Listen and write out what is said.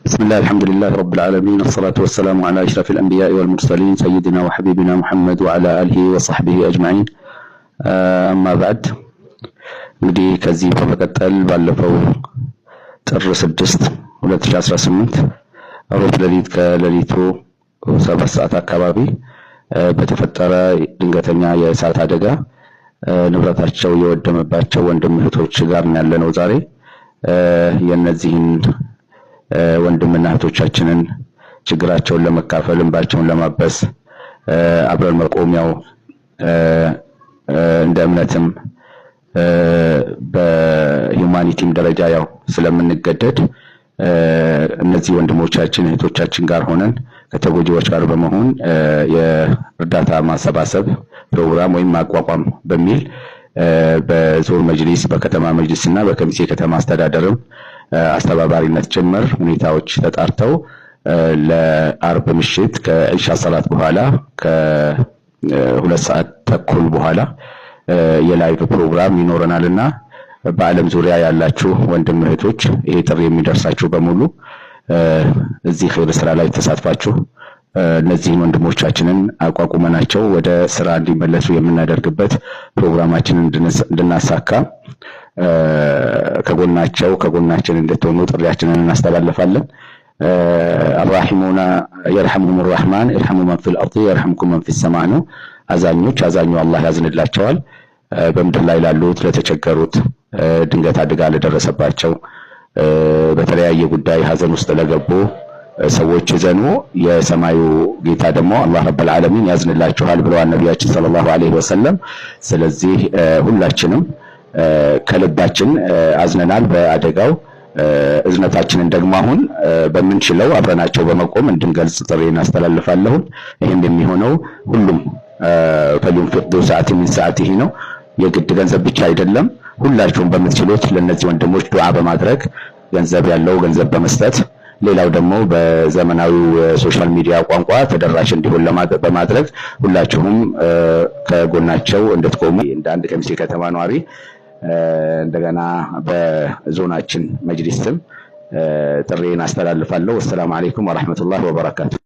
بسم الله، الحمد لله رب العالمين، الصلاة والسلام على أشرف الأنبياء والمرسلين، سيدنا وحبيبنا محمد وعلى آله وصحبه أجمعين، أما بعد። እንግዲህ ከዚህ በመቀጠል ባለፈው ጥር 6 2018 ሮብ ሌሊት ከሌሊቱ 7 ሰዓት አካባቢ በተፈጠረ ድንገተኛ የእሳት አደጋ ንብረታቸው የወደመባቸው ወንድም እህቶች ጋር ነው ያለነው ዛሬ። የእነዚህን ወንድምና እህቶቻችንን ችግራቸውን ለመካፈል፣ እንባቸውን ለማበስ አብረን መቆሚያው እንደ እምነትም በ humanity ም ደረጃ ያው ስለምንገደድ እነዚህ ወንድሞቻችን እህቶቻችን ጋር ሆነን ከተጎጂዎች ጋር በመሆን የእርዳታ ማሰባሰብ ፕሮግራም ወይም ማቋቋም በሚል በዞን መጅሊስ፣ በከተማ መጅሊስ እና በከሚሴ ከተማ አስተዳደርም አስተባባሪነት ጭምር ሁኔታዎች ተጣርተው ለአርብ ምሽት ከኢሻ ሰላት በኋላ፣ ከ2 ሰዓት ተኩል በኋላ የ live ፕሮግራም ይኖረናልና በዓለም ዙሪያ ያላችሁ ወንድም እህቶች፣ ይሄ ጥሪ የሚደርሳችሁ በሙሉ እዚህ ኸይር ስራ ላይ ተሳትፋችሁ እነዚህን ወንድሞቻችንን አቋቁመናቸው ወደ ስራ እንዲመለሱ የምናደርግበት ፕሮግራማችንን እንድናሳካ ከጎናቸው ከጎናችን እንድትሆኑ ጥሪያችንን እናስተላልፋለን። الراحمون يرحمهم الرحمن، ارحموا من في الأرض يرحمكم من في السماء ነው። አዛኞች አዛኙ አላህ ያዝንላቸዋል። በምድር ላይ ላሉት፣ ለተቸገሩት፣ ድንገት አደጋ ለደረሰባቸው፣ በተለያየ ጉዳይ ሀዘን ውስጥ ለገቡ ሰዎች እዘኑ፣ የሰማዩ ጌታ ደግሞ አላህ رب العالمين ያዝንላችኋል ብለዋል ነቢያችን صلى الله عليه وسلم። ስለዚህ ሁላችንም ከልባችን አዝነናል በአደጋው። እዝነታችንን ደግሞ አሁን በምንችለው አብረናቸው በመቆም እንድንገልጽ ጥሪ እናስተላልፋለሁን። ይህም የሚሆነው ሁሉም فلينفق ذو سعة من سعته ነው። የግድ ገንዘብ ብቻ አይደለም። ሁላችሁም በምትችሉት ለእነዚህ ወንድሞች ዱዓ በማድረግ፣ ገንዘብ ያለው ገንዘብ በመስጠት፣ ሌላው ደግሞ በዘመናዊው social media ቋንቋ ተደራሽ እንዲሆን በማድረግ ሁላችሁም ከጎናቸው እንድትቆሙ እንደ አንድ ከሚሴ ከተማ ነዋሪ እንደገና በዞናችን መጅሊስ ስም ጥሪዬን አስተላልፋለሁ። والسلام عليكم ورحمة الله وبركاته።